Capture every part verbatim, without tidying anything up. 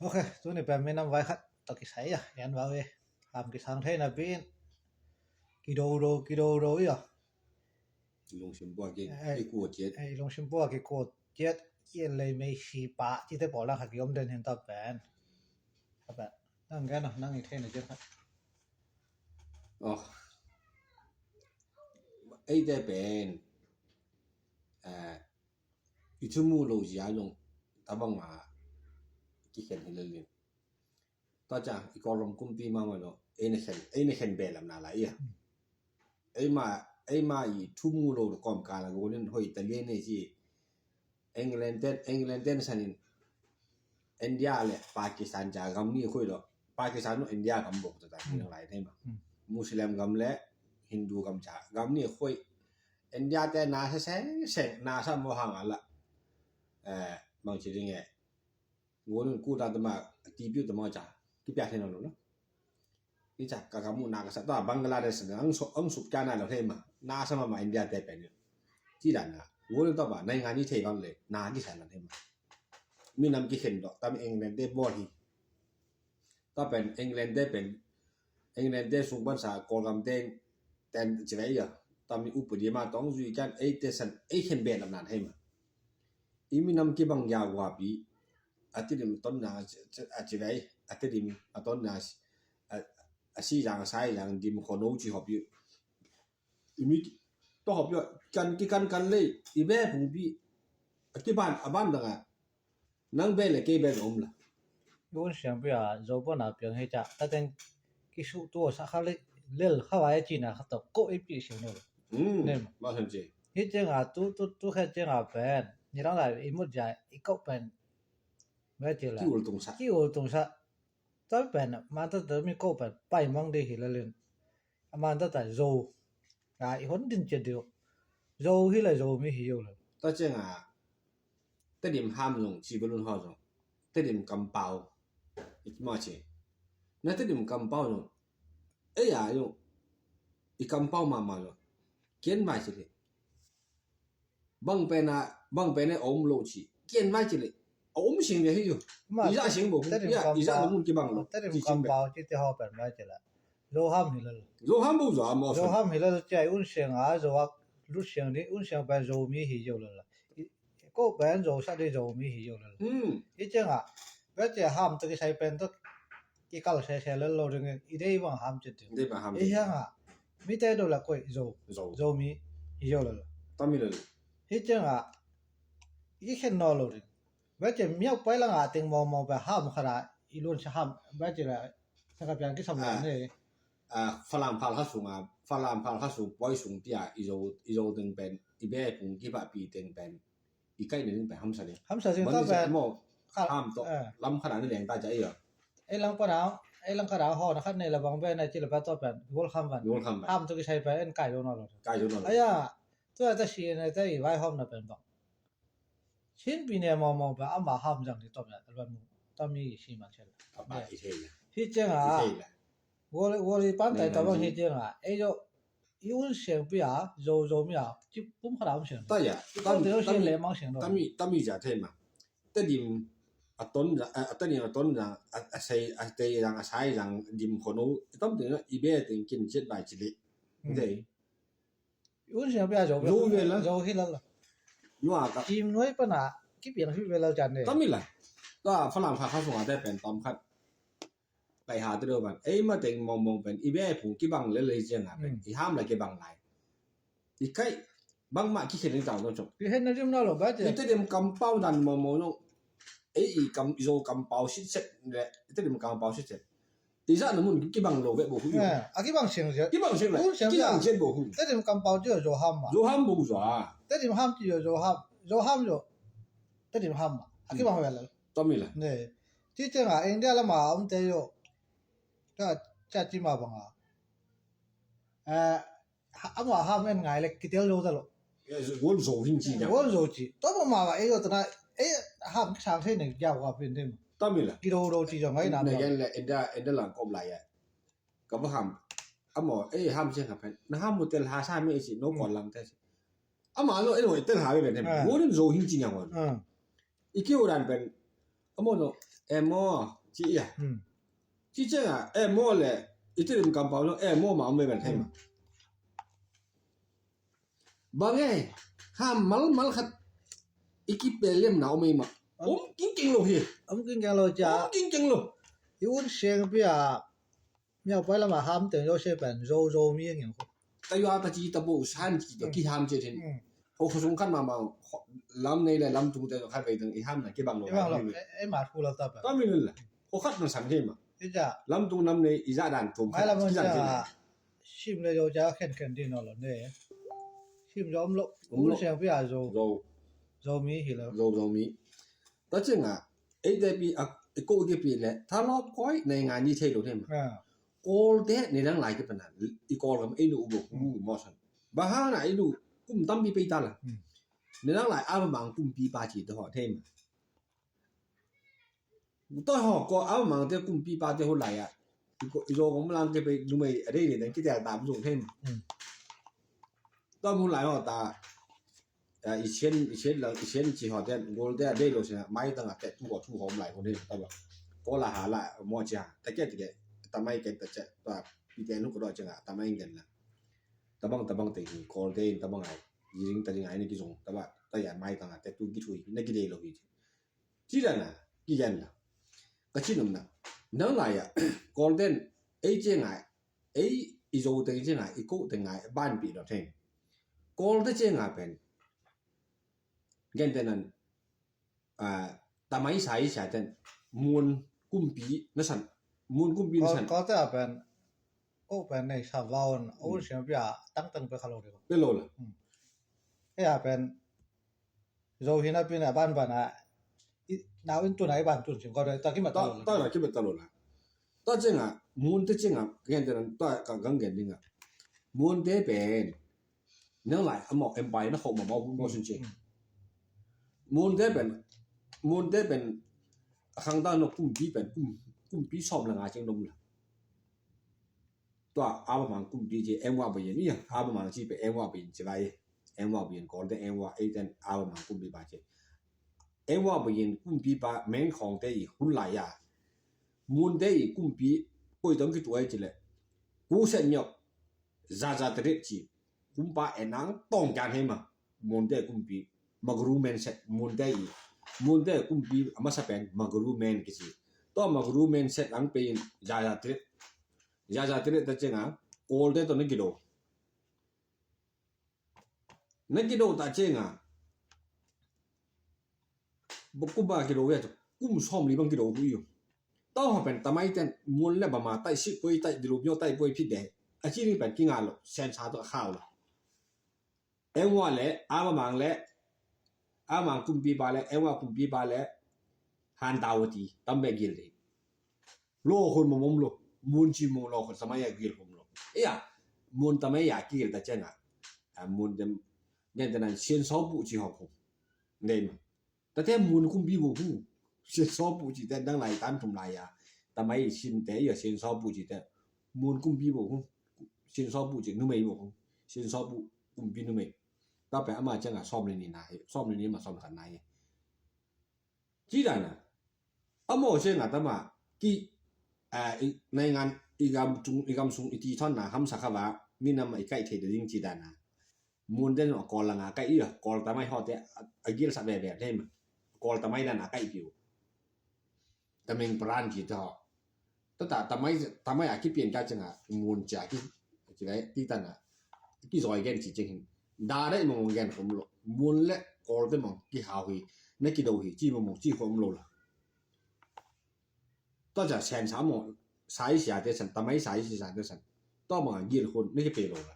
Ok, tuni pen minam vai khat tawh kisai a, yan vau e. Ham kisang thei napi in kidodo kidodo i a. Lungsim pua ki, eh, kikua ciat. Eh, lungsim pua kikua ciat. Kian lei mei si pa cite pawl lang khat kiom den hin ta pen. Ta pen. Nang gen a, nang i thei na ciat khat. Oh. Eite pen, eh, i thu mu lo zia zong tabang ma kikhen hi lel in. Tua ciang i Kawlram kumpi mahmah lo, ei na khen, ei na khen behlap na lai ia. Ei ma, ei ma i thu mu lo kawmkal a gunin hoi ta lian ei ci. England ten, England ten sanin India le Pakistan ca gam ni khoi lo. Pakistan no India gam bok ta ta ni lai thei ma. Muslim gam le Hindu gam ca gam ni khoi. India te na sa seng seng, na sa mo hang ala. Eh, bang ci ding e. Ngunun ku ta tama, ti piu tama ca. Ki pia thei no lo. Ni ca ka kamu na ka sa ta Bangladesh na ang so, ang sup ka na lo thei ma. Na sa ma ma India te pen. Ci dan na. Ngunun ta ba nai nga ni thei bang le. Na ki sa na thei ma. Minam kikhen do, tam England te bol hi. Ta pen England te pen, England te sung pan sa Kawlram te ten ci lai ia. Tam i upadi ma tong zui kan ei te san ei khen behlap na thei ma. I minam kibang ya guapi. A Tedim a tonna a ci lai, a Tedim a tonna a, a si zang a sai zang dim khono ci hop i. I mi to hop i kan kikan kan lei i be pungpi. A kiban a ban dang a. Nang be le kei be om la. Yun siang pi a zo pon a piang hi ca. Ta teng kisuh tua sa kha le lel kha vai ci na kha to ko i pi siang no. Mm. Nem. Ma san ci. Hi ciang a tu, tu, tu khe ciang a pen. Ni rang lai i mut ja i ko pen. Ve ci la. Ki ul tung sa. Ki ul tung sa. Ta pen, man ta ta mi ko pen, pai mang di hi la lin. A man ta ta zo. A i hon din cia diu. Zo hi la zo mi hi yo la. Ta ciang a, Tedim ham zong, ci balun ho zong. Tedim kampau. I ma ci. Na Tedim kampau zong. Ei a zong. I kampau ma ma zong. Kian vai ci li. Bang pen a, bang pen a om lo ci. Kian vai ci li. A om sing ve hi yo. Ma, i za sing bo. Tedim ya, i za kampau. Namun kibang lo. Tedim ci sing ve. Kampau ci te ho pen vai ci la. Zo ham hi la la. Zo ham bo zo ham. Zo ham hi la la ci ai un siang a, zo ak, lut siang ni, un siang pen zo mi hi yo la la. I, ko pen zo sa di zo mi hi yo la la. Hmm. I ciang a, ve ci ham to kisai pen to, kikal se se la lo ding, i dei bang ham ci ding. Dei bang ham. I hiang a, mi te do la koi zo. Zo. Zo mi hi yo la la. Ta mi la la. Hi ciang a, i khen no lo ding. Ve ci miau pai lang a ting mong mong pe ham kha da, i lun sa ham, ve ci la, sa ka piang ki sam la ne. A, Falam phal kha sung a, Falam phal kha sung, poi sung tia, i zo, i zo ting pen, i be pung ki pa pi ting pen. I kai ne ding pen ham sa ding. Ham sa ding ta pen. Mo, ham to, eh, lam kha da ne leng ta ja i a. Ei lang pa na, ei lang kha da ho, na khat ne la bang be na ci la pa to pen, gol ham van. Gol ham van. Ham to kisai pen, en kai lo no lo. Kai lo no lo. Aya, tua ta si ne ta i vai hom na pen bang. Chin pi ne mong mong pen, ama ham zang ni tom ya, ta luan mu. Ta mi si man chen. Ta ba i thei ya. Hi ciang a. I thei ya. Gol, gol i pan tai ta bang hi ciang a. Ei yo, i un siang pi a, zo, zo mi a, ci pum kha da un siang. Ta ya. I pum te lo siang le mang siang do. Ta mi, ta mi ja thei ma. Tedim a ton zang, a, a Tedim a ton zang, a, a sai, a tei zang, a sai zang, dim khono, tam te i be teng kin ciat bai ci li. Hmm. Dei. Un siang pia zo. Zo ve la. Zo hi la la. Nua ka. Kim nuai pana, ki piang hi ve la jan de. Tam i la. Ta Falam kha kha sung a te pen tom khat. Kai ha te do ban. Ei ma teng mong mong pen, i be phung kibang le le ciang a pen. Hmm. I ham la kibang lai. I kai, bangmah kikhen ding tau dong cok. Kikhen na dim na lo ba te. I Tedim kampau dan mawmaw dong. Ei i kam, i Zo kampau sitset le, i Tedim kampau sitset. I zah na mun kibang lo ve bo hu. Eh, a kibang siang siang. Kibang siang le. Kibang siang bo hu. Tedim kampau ci Zo ham ma. Zo ham bo Zo a. Tedim ham ci Zo ham. Zo ham Zo. Tedim ham ma. A kibang ve le. Tom i la. Ne. Ci ciang a India lama om te yo. Ka, ka ci ma bang a. Eh, ha, ama ham en ngai le kitel zo ta lo. Ya, zo, gol zo hing ci ya. Gol zo ci. To ma ma ba, e yo to na, e ham sang se ne ya wa pin dem. Tam i la. Ki do do ci zo ngai na. Ne gen le enda, enda lang kom la ya. Ka ba ham. Amo, e ham se ka pen. Na ham mo tel ha sa me ci, no ko lang te ci. Ama lo, e no tel ha me pen. Ah. Gol zo hing ci ya wa. Ah. I ki o dan pen. Amo no. Emo ci ia. Ci ciangah emo le i Tedim kampau lo emo ma om ve bel thei ma. Bang e, ham malmal khat i kipelem na om ei ma. Om kingkeng lo hi. Om kingkeng lo cia. Om kingkeng lo. I un siang pia miau pai lama ham teng yo se pen zo zo mi ang yang ko. Ta yo ta ci ta bo san ci ta ki ham ce den. Ho khosung khan ma ma lam nei le lam tung te khan ve dang i ham na ki bang lo. Ei ma thu lo ta pa. Ka mi la. Ho khat na sang he ma. Lam tung lam nei i za dan tum khat. Sim le zo ca khen khen din lo ne. Sim zo om lo. Om lo. Siang pia zo. Zo. Zo mi hi lo. Zo zo mi. Ta ciangah ei te pi a ko ke pi le tha lo koi nei nga ni thei lo ne ma. Kol te ne dang lai ke pana i kol kam ei nu u bo ku mo san. Ba ha na ei nu kum tam pi pe ta la. Ne dang lai a ba mang kum pi pa ci to ho thei ma. Toi ho ko a mang te kum pi pa te ho lai a. I ko i zo ko lang ke pe numei a dei dei dan ki te ta bu zong hem. Toi mu lai ho ta. I chen i chen la i chen ci ho te gol te a dei lo sia mai tang a te tu ko tu ho lai ko ne ta ba. Ko la ha la mo cia ta ke te ke ta mai ke ta che ta pi te nu ko do cia ta mai ngen la. Ta bang ta bang te hi kol te ta bang ai. Jing ta jing ai ne ki zong ta ba ta ya mai tang a te tu ki thui ne ki dei lo hi. Ci dana ki gen la ka ci num na nang lai a kol den ei ce ngai ei i zo te ce ngai i ko te ngai ban pi do theng kol te ce ngai pen gen te nan a tamai sai sa ten mun kumpi na san mun kumpi na san. Kol te a pen ko pen nei sa vaun o siam pia tang tang pe khalo de ko pe lo la. Ei a pen Zo hi na pi na ban ban a nau in tun a i ban tun sing ko ta ki ma ta ta na ki ma ta lo na. Ta chenga mun te chenga gen te nan ta ka gang gen dinga. Mun te pen nang lai a mok empire na khok ma mok mo sun che. Mun te pen mun te pen a khang ta no kumpi pen kum kumpi som la nga cheng dom la. Tua a ba mang kumpi ci em wa ba yen ia a ba mang ci pe em wa ba yen ci lai em wa ba yen kol te em wa ei ten a ba mang kumpi ba ci em wa ba yen kumpi ba meng khong te i hun lai ya mun te i kumpi koi tong ki tuai ci le ku sen nyok za za te ret ci kumpa e nang tong kyan he ma mun te kumpi magru men set mun te i mun te kumpi a masa pen magru men ki ci to magru men set ang pe in za za te ret za za te ret ta chenga kol te to na ki do na ki do ta chenga ba kum ba ki do ya kum som li bang ki do ku yu to ha pen tamai ten mun le ba ma tai si poi tai di lu myo tai poi phi de a chi ni pen ki nga lo sen sa to khau lo. Em wa le a ba mang le a mang kumpi ba le em wa kumpi ba le han da wa ti tam be gil de. Lo khun mo mom lo mun chi mo lo khun samai a gil khum lo. Iya mun tamai a gil ta chenga. A mun dem gen ta nan sien so bu chi ho khum. Nei ma. Ta te mun kumpi bo hu sien so bu chi te dang lai tan tum lai ya. Tamai sin te ya sien so bu chi te mun kumpi bo hu sien so bu chi numei bo hu sien so bu kumpi numei. Ta pe ama chenga som ni ni na he som ni ni ma som khan na he. Ci dana a mo chenga tama ki a i naingan i gam chung i gam sung i ti thon na ham sa kha ba mi nam i kai thei ding ci dana. Mun den a kol la nga kai i a kol tamai ho te a gil sa be be te ma kol tamai dan a kai piu. Tameng pran ci to. Tata tamai tamai a ki pian ka chenga mun cha ki ci lai ti tana ki zoi gen ci cheng hin da dai mong gen khum lo mun le kol te mong ki hau hi na ki do hi ci mong ci khum lo la. To cha sen sa mo sai sia te san tamai sai sia te san to ma gil khun na ki pe lo la.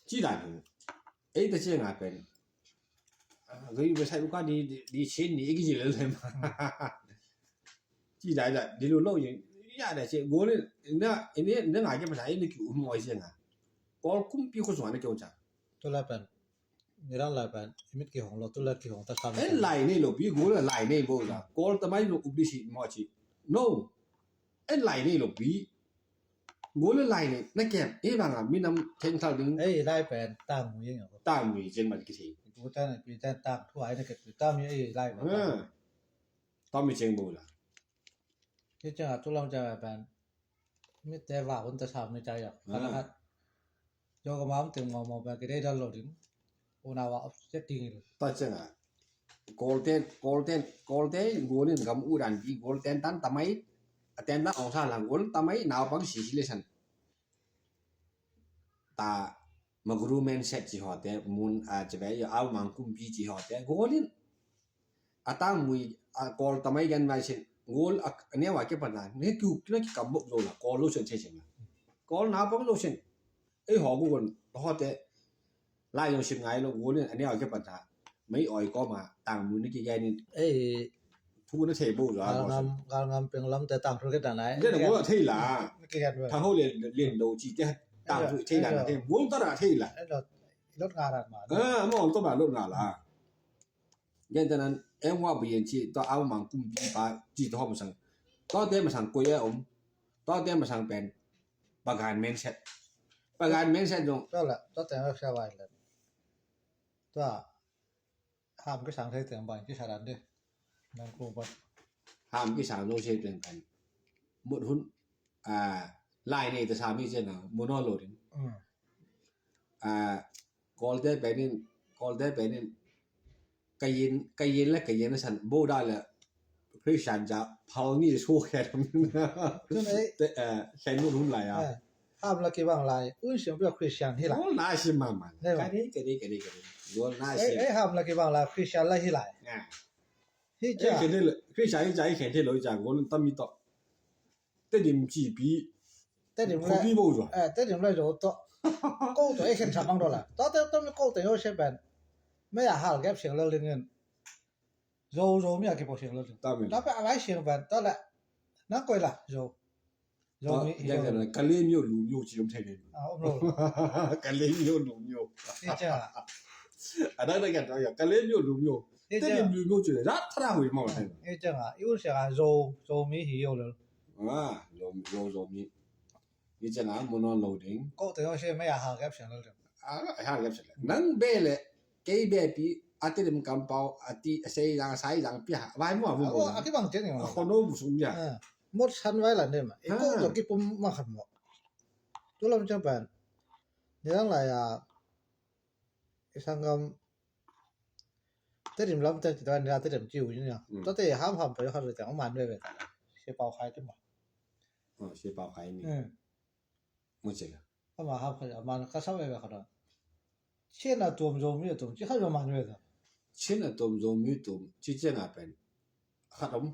Ci dan hin ei ta chenga pen gari be sai uka di di chin ni igi jil le ma. Ci dai da di lu lo yin ya da che go le na ini na nga ke pa sai ni ki um oi chenga kol kumpi ko so na ke cha. To la pen ni ran la pen imit ki hong lo to la ki hong ta sam. En lai nei lo pi go le lai nei bo da kol ta mai lo up di si mo chi no. En lai nei lo pi Gol le lai ne na kem e bang a minam theng thal ding. Ei lai pen tang mu yeng ko. Tang mu yeng man ki thei. Pu tan pi tan tang thu ai na ke pu tam ye ei lai pen. Tawm mi ceng bo la. Hi ciang a tulam ciang a pen mi te va hun ta sam mi ciang a khat a khat. Yo ka mam teng mau mau pen ki dei dal lo ding. Una wa op se ting. Ta ciang a Golden Golden Golden golin gam u dan bi Golden tan tamai. A ten tan ong sa lang gol tamai nau pang si si le san. Ta maguru men set ci hote mun a ci ve yo au mang kum bi ci hote golin. A tang mui a kol tamai gan mai sin gol a ne wa ke pana ne tu na ki kam bok lo la kol lo sen che sen la kol na pang lo sen. Ei ho gu gon hote lai yong sim ngai lo golin a ne wa ke pana mai oi ko ma tang mui na ki gan in. Ei thu na thei bo la. Gal ngam gal ngam peng lam te tang thu ke ta nai. Gen na gol thei la. Ki gan ve. Tha ho le len lo ci te tang thu thei la na thei gol ta ra thei la. Lot nga rat ma. Ah mo to ba lot nga la. Gen ta nan em wa bu yen ci to au mang kum bi pa ci to ho ma sang. To te ma sang ko ye om. To te ma sang pen. Bagan men set. Bagan men set dong. To la to te ma sa wai la. To ham ki sang thei teng ban ki sa dan de. Nan ko bat. Ham ki sang lo se teng kan. Mut hun. A lai nei ta sa mi chen a mo no lo ding. A Golden pen in Golden pen in ka yin ka yin la ka yin san bo da la. Christian ja phal ni so khen. Tun ei. Te khen mut hun lai a. Ham la ki bang lai un siang pia Christian hi lai. Gol na sim ma ma. Ka dei ka dei ka dei ka dei. Gol na sim. Ei ham la ki bang lai Christian la hi lai. Hi cha. Khen thei lo Christian hi cha khen thei lo cha gol tam mi to. Te dim ci pi. Te dim le. Pi bo zo. Te dim le zo to. Ko to ei khen cha bang do la. To te to mi ko te yo se ben. Me ya hal gap siang lo lingen. Zo zo mi a ki po siang lo. Ta mi. Ta pe a lai siang ben to le. Na koi la zo. Zo mi. Ka le mi yo lu mi yo ci om thei le. A om lo. Ka le mi yo lu mi yo. Hi cha. A dang dang ka to ya ka le mi yo lu mi yo. Te ni mi lu mi yo ci le. Ra tra hui ma. Hi cha a. I un sia zo zo mi hi yo lo. A zo zo zo mi. Hi cha a mo no lo ding. Ko te yo se me ya ha gap siang lo. A ha gap siang. Nang be le. Kei be pi a ti lim kam pau a ti a sei yang sai yang pi ha vai mo mo. A ki bang chen ni ma. Ko no bu sum ya. Mot san vai la ne ma. I ko to ki pum ma khat mo. Tu lam chang pan. Ni lang lai a. I sang gam. Te dim lam te ti dan ya te dim jiu ni ya. To te ham ham pa yo khat le tang man ve ve. Se pau khai te ma. Se pau khai ni. Mu che. Ama ham khat a man ka sa ve ve khat a. Chin a tuam zo mi a tuam ci khat a man ve ta. Chin a tuam zo mi tuam ci chen a pen. Khat om.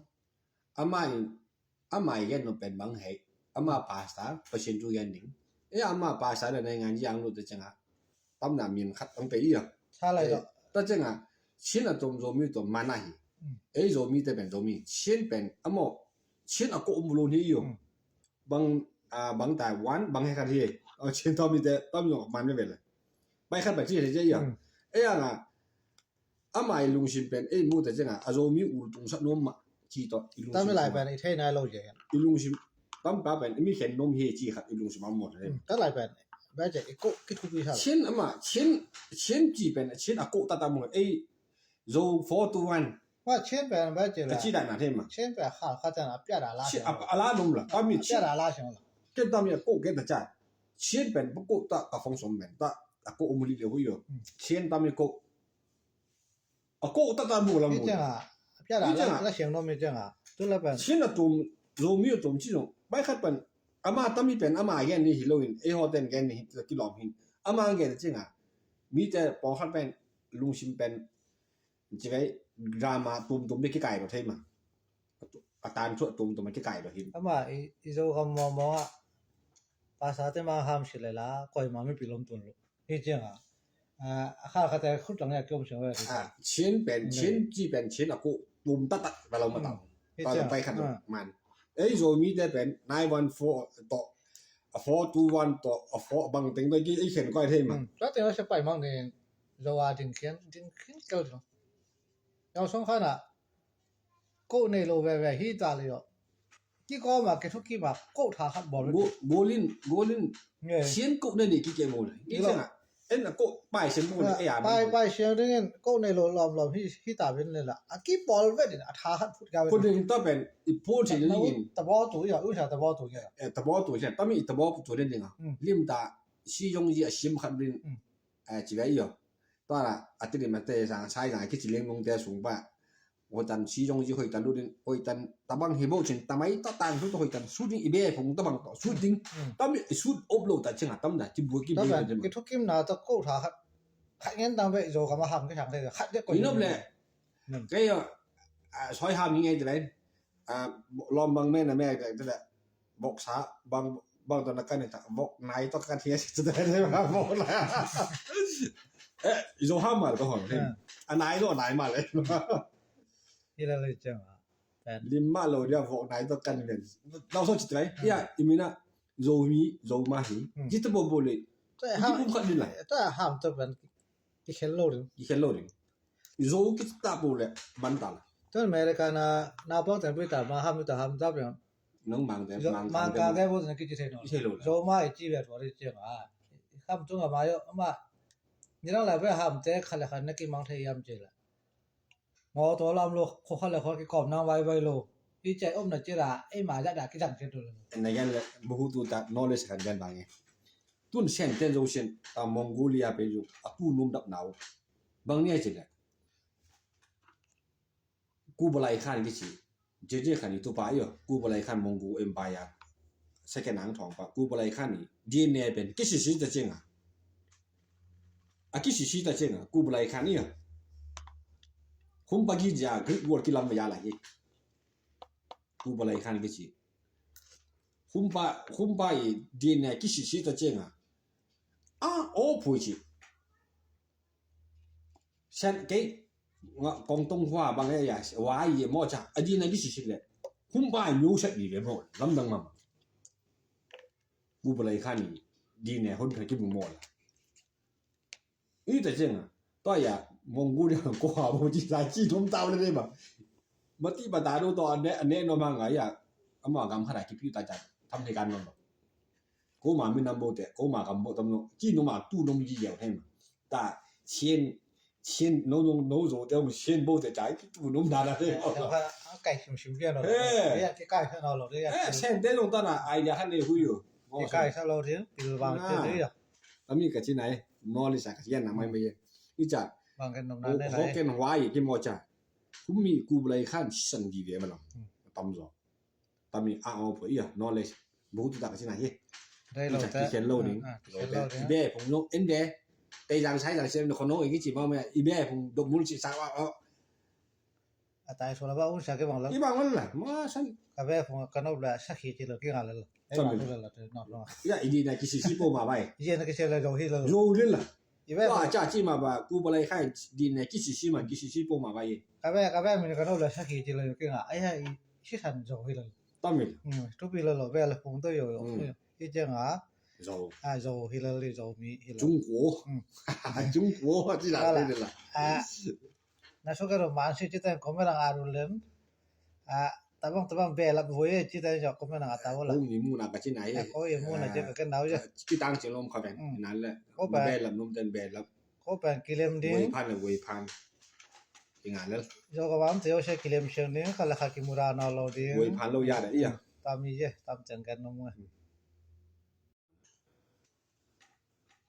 Ama in ama i gen no pen bang hei. Ama pasta Pasian tu gen ding. E ama pasta da nai ngan yang lo te chen a. Tam na min khat ang pe i a. Sa lai ta. Ta chen a. Chin a tuam zo mi tuam man a hi. Ei zo mi te pen zo mi. Chin pen amo. Chin a ko um lo ni yo. Bang a bang Taiwan bang he khat hi. Chin tom mi te tom yong man me bel. Bai khat ba chi he je ya. E ya nga. Ama i lungsim pen ei mu ta je nga a zo mi ul tung sa nom ma chi to i lungsim. Tam lai pen i thei nai lo je. I lungsim tam pa pen mi khen nom he chi khat i lungsim am mo. Ta lai pen ba je i ko ki thu bi sa. Chin ama chin chin chi pen chin a ko ta ta mo ei. Zo four two one. Wa chen pe ba che la. Ka ci da na the ma. Chen pe kha kha ta na pya da la. Ci a la nom la. Ka mi ci. Pya da la chen la. Ke ta mi ko ke ta cha. Chen pen ko ta ka fong som men ta. A ko mu li le hu yo. Chen ta mi ko. A ko ta ta mu la mu. Chen a. Pya da la la chen nom mi chen a. Tu la pen. Chen a tum zo mi tum ci zo. Bai khat pen. Ama ta mi pen ama gen ni hi lo in. E ho ten gen ni hi ki lom hin. Ama gen chen a. Mi te pawlkhat pen lungsim pen ci vei drama tumtum bia kikai lo thei ma. A tan thuah tumtum a kikai lo hin. Ama i zo gam mawmaw ah pasa te ma ham si le la koi ma mi pilom tun lo. Hi ciang a a khal khate khut lang ya kiom siang ve. Chin pen chin ci pen chin a ko tum tatak va lo ma ta. Hi ciang pai khat man. Ei zo mi te pen nine one four to a four two one to a four bang teng to ki ei khen koi thei ma. Sa teng se pai mang ne zo a ding khian ding khian kel lo. Yau song khan a ko nei lo ve ve hi ta le yo. Ki ko ma ke thu ki ma ko tha khat bol. Golin golin. Sian ko nei ni ki ke mo le. Ki sa. En a ko pai siang bu ni, eh, a pai, pai siang ding in ko nei lo lawmlawm hi, hi ta ven le la. A kipawl vet in a tha khat phut ka ven. Phut ding ta pen i phut sin na ding in. Tabaw tu ya, u sa tabaw tu ya. Eh, tabaw tu ya. Tami tabaw tu ding ding a. Hmm. Lim ta si yong yi a sim khat ding. Hmm. Eh, ci ve yo. Tua la a ti lim a te sang sai sang kici lim nung te sung ba. Hoih tan si zong zi hoih tan lut in, hoih tan tabang hi bo cin, tamai ta tang su to hoih tan su ding, i be phung tabang to su ding. Hmm. Tam i su op lo ta cing a tam da ci bu ki bu ta cin. Ki thukim na to ko tha khat. Khat ngen tang be zo ka ma ham ki sang te khat de ko. Inop le. Hmm. Ke yo, ah, soi ham ni ngai te lai. Ah, lom bang me na me te lai. Vok sa bang, bang to na kan ta vok nai to kan hian ci ta ne ma vok na. Eh, zo ha mal to hon. Ah. A nai zo nai mal le. Hi la le chang a. Lim ma lo dia vok nai to kan ven. Lau so ci ta. Ah. Ya, i mina zo mi zo ma hi. Hmm. Ci ta bo bo le. Ci kum khat ni la. Ta ham to ban. Ki khel lo ring. Ki khel lo ring. Zo ki ta pu le ban ta la. Tun America na, na pang teng pi ta ma ham ta ham ta piang. Nang mang teng, mang, mang teng bu na ki ci thei no. Ki thei lo la. Zo ma i ci ve to ri ci ma. Ham tung a ma yo ma. Ni lang la ve ham te kha le kha na ki mang thei yam ci la. Ngo to lam lo kho kha le kho ki kom nang vai vai lo. I ci om na ci la, ei ma ja da ki jang ci tu lo. Na yan le bu hu tu ta knowledge kan gan ba nge. Tun sen ten zo sen ta Mongolia pe zu a tu num dap nau. Bang ni ai ci le. Kublai Khan kici. Genghis Khan i tupa io. Kublai Khan Mongol Empire. Second ang thong pa. Kublai Khan i. D N A pen. Kisisi ta cing a. A kisisi ta cing a. Kublai Khan io. Hum pa ki ja. Great Wall kilam ya la hi. Kublai Khan kici. Hum pa, hum pa i D N A kisisi ta cing a. A, o pui ci. Sen kei, nga kong tong hua bang e ya, wa ye mo cha, a D N A kisisi le. Hum pa myo set ni le mo, lam dang mam. Kublai Khan i D N A hon kha ki bu mo la. I ta ceng a, to ya, Mongol ya ko ha bo ci sa ci thum tau le ba. Mati ba ta do to ne, ne no ma nga ya. Ama gam kha da ki piu ta cha, tham thei kan no. Ko ma mi nam bo te, ko ma gam bo tam no. Ci no ma tu no mi ji yau thei ma. Ta cien, cien no no no zo te, cien bo te cha ki tu no da da thei. Kai sim sim bia no. He. Ya ki kai sa no lo ya. Eh, sen te long ta na idea han ne hu yo. Ki kai sa lo ri, pil bang te ri ya. Ami ka ci nai, no li sa ka ci na mai mai. I cha. Bang ken nom na ne nai. Ho ken huai ki mo cha. Hum mi Kublai Khan san di ve ma lo. Tam zo. Tami a o po ia knowledge. Bu tu ta ka ci na hi. Dai lo ta. Ki khen lo ding. Ki khen lo ding. I be phung no en de. Te jang sai jang sem no kono i ki ci ma me. I be phung dok mul ci sa wa o. A tai so la ba un sa ke bang la. I bang la. Ma san. Ka be phung ka no la sa ki ci lo ki nga la. Ia i di na kisisi po ma bai. Ia na kisi la zo hi la. Zo hi la. Wa cha ci ma ba Kublai Khan di na kisisi ma kisisi po ma bai. Ka be ka be mi ka no la sa ki ci la ki nga. Ai ha i si san zo hi la. Tamil. Hmm, tu pi la lo be la phung to yo yo. Hmm. I jeng a. Zo. A zo hi la li zo mi hi la. Trung Quốc. Hmm. Trung Quốc ci la la. A. Na so ka ro man si ci ta ko me la a ru len. A, tabang, tabang belap voi e, ci ta jo comment ang atawa la. Ko mi mu na ka ci na e. Ko i mu na je ka ken nau je. Ci tang ci lom ka ben. Hmm. Na le. Ko pa belap num ten belap. Ko pa kilem ding. Voi phan le voi phan. Inga le. Jo ka bam te jo se kilem siang ding, ka la ka ki mu ra na lo ding. Voi phan lo ya da ia. Tam i je, tam ceng ken num. Hmm.